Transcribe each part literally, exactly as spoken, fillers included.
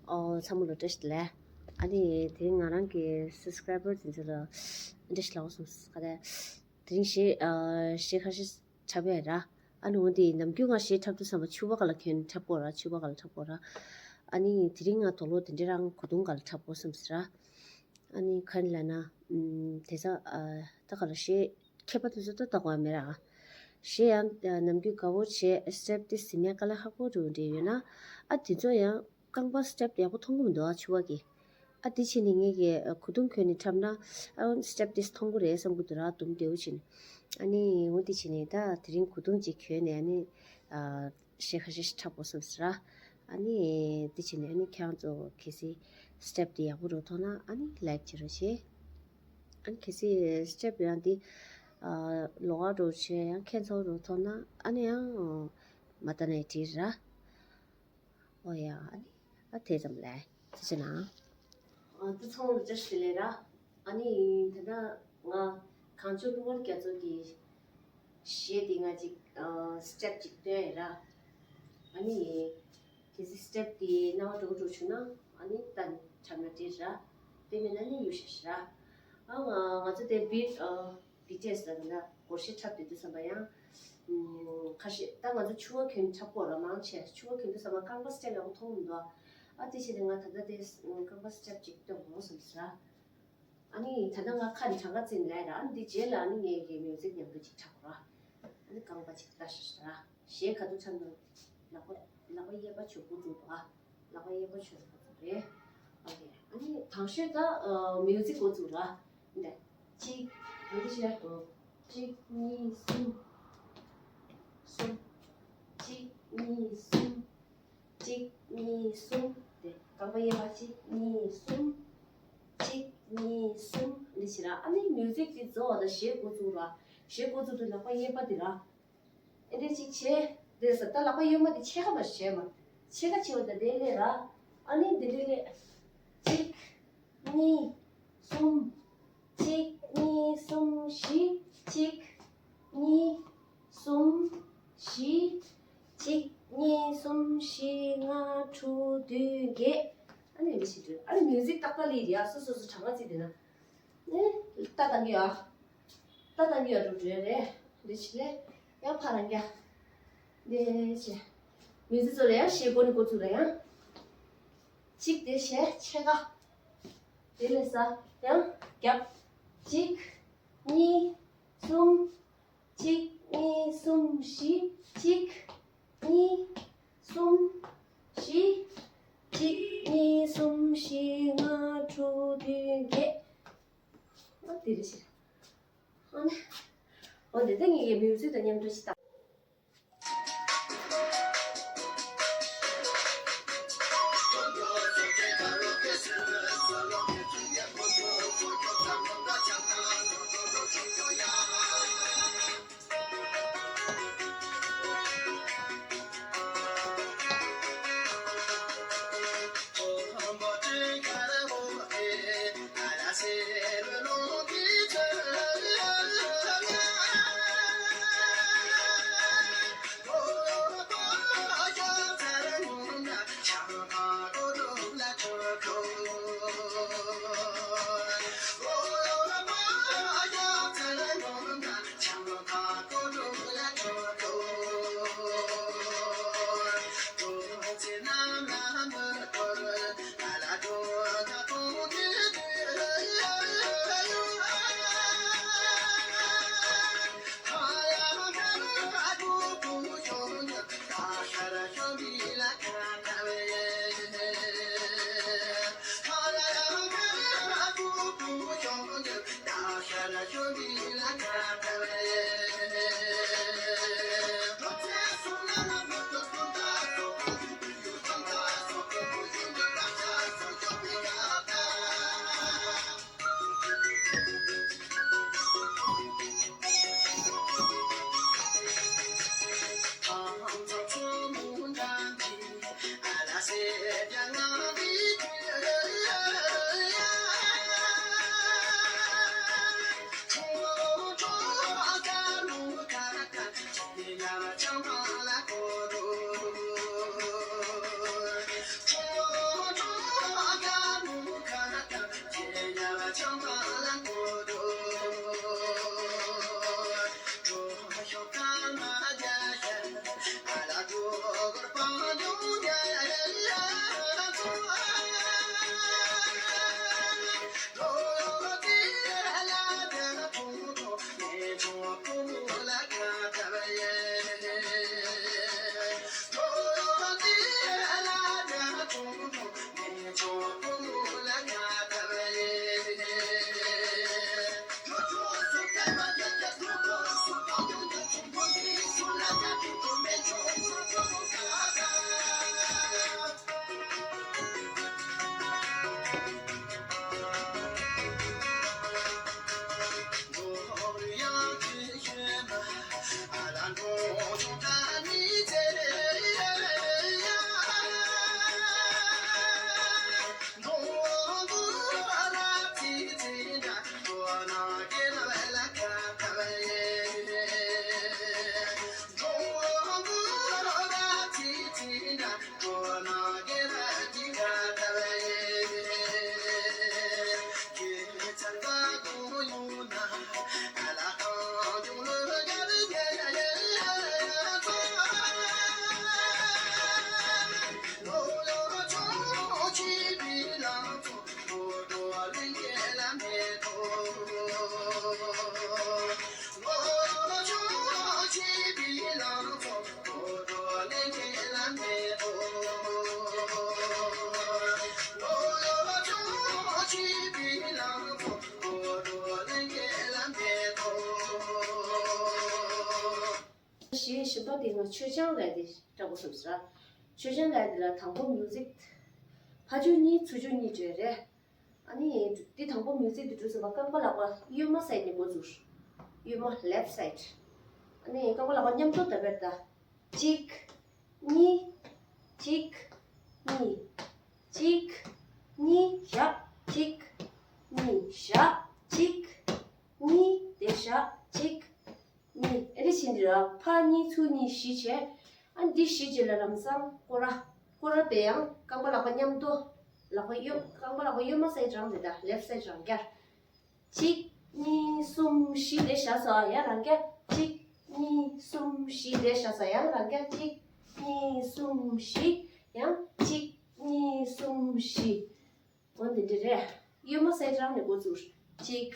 ཨོ་ཚང་མ་ལ་བཀྲ་ཤིས་བདེ་ལེགས། ཨ་ནི་དེ་རིང་ང་རང་གི་སབ་སི་ཀ་རའི་བར་དེ་ཚོ་ལ་བཀྲ་ཤིས་ལགས་སོང་ག་ལ། དེ་རིང་གཞས་ཨ་གཞས་ཁ་ཤས་འཁྲབ་ཡ་ར། ཨ་ནི་འོ་དེ་ནམ་རྒྱུན་ང་གཞས་འཁྲབ་དུས་ཙམ་པ་ཕྱུ་པ་ག་ལ་གྱོན་འཁྲབ་དགོས་ར། ཕྱུ་པ་ག་ལ་འཁྲབ་དགོས་ར། ཨ་ནི་དེ་རིང་ང་དུག་ལོག་དེ་འདྲས་རང་གོས་ཐུང་ག་ལ་འཁྲབ་དགོས་བསམ་སོང་ར། ཨ་ནི་ག་རེ་ལབ་ན། ཨམ། དེ་ཚོ་ཨ་ད་ག་ལ་གཞས་མཁས་པ་དེ་ཚོ་ད་ལྟ་གོ་བ་མེད་ར། གཞས་ཡང་ཨ་ནམ་རྒྱུན་དགའ་བོ་བྱས་སི་ཊེབ་དེ་ཟིན་ཡ་དཀའ་ལས་ཁག་པོ་འདྲ་བོ་འདྲ་ཡོད་ན། ཨ་དེ་ཚོ་ཡང་རྐང་པ་སི་ཊེབ་ཡག་པོ་མཐོང་གི་མི་འདུག་ཨ་ཕྱུ་པ་གི། ཨ་དེ་བྱས་ནས་ངས་ཀྱི་གོས་ཐུང་གྱོན་ནས་འཁྲབ་ན་ཨ་སི་ཊེབ་དེ་མཐོང་གི་རེད་བསམ་གྱི་འདུག་ར། དུམ་བདེ་བོ་བྱས་ནས། ཨ་ནི་འོ་དེ་བྱས་ནས་ད་དེ་རིང་གོས་ཐུང་ཅིག་གྱོན་ནས་ཨ་ནི་ཨ། གཞས་ཁ་ཤས་ཤིག་འཁྲབ་དགོས་བསམ་སོང་ར། ཨ་ནི་དེ་བྱས་ནས་ཨ་ནི་ཁྱེད་རང་ཚོ་གལ་སྲིད་སི་ཊེབ་དེ་ཡག་པོ་འདྲ་བོ་མཐོང་ན་ཨ་ནི་ལའིཀ་བྱེད་རོགས་བྱེད། ཨ་ནི་གལ་སྲིད་སི་ཊེབ་ཡང་དེ་ཨ་ལོགས་ཀ་འདྲ་བོ་བྱས་ཡང་ཁྱད་མཚར་པོ་འདྲ་བོ་མཐོང་ན་ཨ་ནི་ཡང་མ་ལྟ་ན་ཡང་འགྲིག་ར། ཨོ་ཡ་ཨ་ནི་ཨ་དེ་ཙམ་ལས་ཐུགས་རྗེ་གནང་། ཨ་དེ་ཚང་མ་ལ་བཀྲ་ཤིས་བདེ་ལེགས་ར། ཨ་ནི་ད་ལྟ་ང་གངས་ལྗོངས་གླུ་གར་རྒྱ་མཚོ་གི་གཞས་དེ་ང་ཅིག་ཨ་སི་ཊེབ་ཅིག་སྟོན་ཡ་ར། ཨ་ནི་གལ་སྲིད་སི་ཊེབ་དེ་སྣང་བ་འགྲོ་འགྲོ་བྱུང་ན་ཨ་ནི་ད་ནི་འཁྲབ་ན་འགྲིག་ར། དེ་མིན་ན་ནི་ཡུ་ཤ་ཤ་ར། ཨ་ང་ང་ཚོ་དེ་བི་ཨ་བི་ཊི་ཨེས་ལ་ན་སྒོར་གཞས་འཁྲབ་བསྡད་དུས་ཙམ་པ་ཡང་ཁ་ཤས་ད་ང་ཚོ་ཕྱུ་པ་གྱོན་འཁྲབ་དགོས་ར། མང་ཆེ་ཕྱུ་པ་གྱོན་དུས་ཙམ་པ་རྐང་པ་སི་ཊེབ་ཡག་པོ་མཐོང་མི་འདུག་ཨ་དེ་བྱས་ཏེ་ང་ད་ལྟ་དེ་རྐང་པ་སི་ཊེབ་ཅིག་སྟོན་དགོས་བསམ་སོང་ར། ཨ་ནི་ད་ལྟ་ང་ཁ་ནས་གྲངས་ཀ་རྩིས་ནས་ལབ་ཡ་ར། ཨ་ནི་འདི་རྗེས་ལ་ཨ་ནི་ངས་ཀྱི་མིའུ་ཟིག་མཉམ་དུ་ཅིག་འཁྲབ་དགོས་ར། ཨ་ནི་རྐང་པ་ཅིག་ལྟ་ཤེས་ར། གཞས་ག་དུས་འཁྲབ་ན་ལག་པ་ལག་པ་གཡས་པ་ཆོས་འགོ་འཛུགས་འདུག་ཨ། ལག་པ་གཡས་པ་ཆོས་འགོ་འཛུགས་རེད། ཨོ་ཁེ། ཨ་ནི་དང་ཤོས་ད་ཨ་མིའུ་ཟིག་འགོ་འཛུགས་ར། འདི་གཅིག་ཨ་ནི་ཤོད་ཨ། གཅིག་གཉིས་གསུམ། གསུམ། གཅིག་གཉིས་གསུམ། གཅིག་གཉིས་གསུམ། དེ་རྐང་པ་གཡས་པ་གཅིག་གཉིས་གསུམ། གཅིག་གཉིས་གསུམ། འདི་བྱེད་ར། ཨ་ནི་མིའུ་ཟིག་དེ་རྫོགས་པ་དང་གཞས་འགོ་བཙུགས་ར། གཞས་འགོ་བཙུགས་དུས་ལག་པ་གཡས་པ་དེ་ར། ཨེ་འདྲ་ཅིག་བྱས། དེ་ས་ད་ལག་པ་གཡོན་མ་དེ་ཕྱེད་ཀ་མ་བྱས་མ། ཕྱེད་ཀ་བྱས་པ་དང་དེ་ལས་ར། ཨ་ནི་འདི་འདྲ་ལས། གཅིག་གཉིས། གསུམ། གཅིག་གཉིས་གསུམ་བཞི། གཅིག་གཉིས། གསུམ། བཞི། གཅིག་གཉིས། གསུམ། བཞི། ལྔ། དྲུག་བདུན། བརྒྱད། ཨ་ནི་འདི་ཞིག་འགྲོ། ཨ་ནི་མིའུ་ཟིག་ཏག་ཏག་ལི་རེད་ཨ། སོ་སོ་སོ་གྲངས་ཀ་བརྩིས་བསྡད་ན། ནི་ལྟ་དང་གི་ཨ། ལྟ་དང་གི་ཨ་འགྲོ་འགྲོ་རེད། འདི་ཞིག་ལས་ཡང་ཕ་རང་རྒྱ། འདི་ཞིག་མིའུ་ཟིག་ཚོ་ལ་ཡང་གཞས་འགོ་ནས་འགོ་བཙུགས་ར་ཡང་། གཅིག་དེ་བྱས་ཕྱེད་ཀ་དེ་ལས་ས་ཡང་རྒྱབ། གཅིག་གཉིས། གསུམ། གཅིག་གཉིས། གསུམ། བཞི། གཅིག་གཉིས། གསུམ། བཞི། གཅིག་གཉིས། གསུམ། བཞི། ལྔ། དྲུག་བདུན། བརྒྱད། ཨ་དེ་རེད་ཤག་ཨ་ནི། འོ་དེ་ད་ངེད་ཀྱི་མིའུ་ཟིག་དང་མཉམ་དུ་ཅིག་བཏང་། ཨོ་དེ་ང་མཆོད་ཆང་ལབ་དེ་སྐྲག་པོ་སོང་ཟེར། མཆོད་ཆང་ལབ་དེ་ལ་དང་པོ་མིའུ་ཟིག་ཕར་ཕྱོགས་གཉིས་ཚུར་ཕྱོགས་གཉིས་བྲོས་རེད། ཨ་ནི་དེ་དང་པོ་མིའུ་ཟིག་དེ་བྲོས་ཟིན་པ་རྐང་པ་ལག་པ་གཡོན་མ་སའི་ནས་འགོ་འཛུགས། གཡོན་མ་left side། ཨ་ནི་རྐང་པ་ལག་པ་མཉམ་དུ་ད་བེར་ད། གཅིག་གཉིས། གཅིག་གཉིས། གཅིག་གཉིས་བཞག་གཅིག་གཉིས་བཞག་གཅིག་གཉིས། དེ་བཞག་གཅིག་གཉིས། ཨེ་རེ་བྱེད་འདི་ར་ཕར་གཉིས་ཚུར་གཉིས་བཞི་བྱས། ཨ་འདི་བཞི་བྱས་ལ་ལམ་སང་སྐོར་ར། སྐོར་ར་དེ་ཡང་རྐང་པ་ལག་པ་མཉམ་དུ། ལག་པ་གཡོན་རྐང་པ་ལག་པ་གཡོན་མ་སའི་རང་དེ་ད་left side་རང་རྒྱ། གཅིག་གཉིས་གསུམ་བཞི་དེ་བཞག་ས་ཡང་རང་རྒྱ། གཅིག་གཉིས་གསུམ་བཞི་དེ་བཞག་ས་ཡང་རང་རྒྱ། གཅིག་གཉིས་གསུམ་བཞི། ཡང་གཅིག་གཉིས་གསུམ་བཞི། འོ་འདི་འདྲ་རེད། གཡོན་མ་སའི་རང་ནས་འགོ་ཚུགས། གཅིག་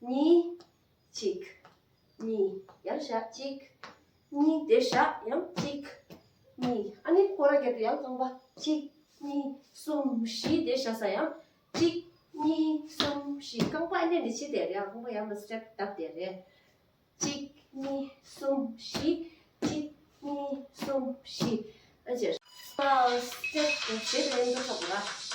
གཉིས། གཅིག་གཉིས། ཡར་བཞག་གཅིག་གཉིས། དེ་བཞག་ཡང་གཅིག་གཉིས། ཨ་ནི་སྐོར་ར་བརྒྱབ་ཏེ་ཡང་རྐང་པ་གཅིག་གཉིས་གསུམ་བཞི་དེ་བཞག་ས་ཡང་གཅིག་གཉིས་གསུམ་བཞི། རྐང་པ་ཨ་ནི་འདི་ཕྱི་དེ་རེད། རྐང་པ་ཡང་ན་step་བརྡབ་དེ་རེད། གཅིག་གཉིས་གསུམ་བཞི། གཅིག་གཉིས་གསུམ་བཞི། ཨ་ཅེ། ཨ་step་དེ་བྱེད་དེ་འདུག་ས་གོ་ར།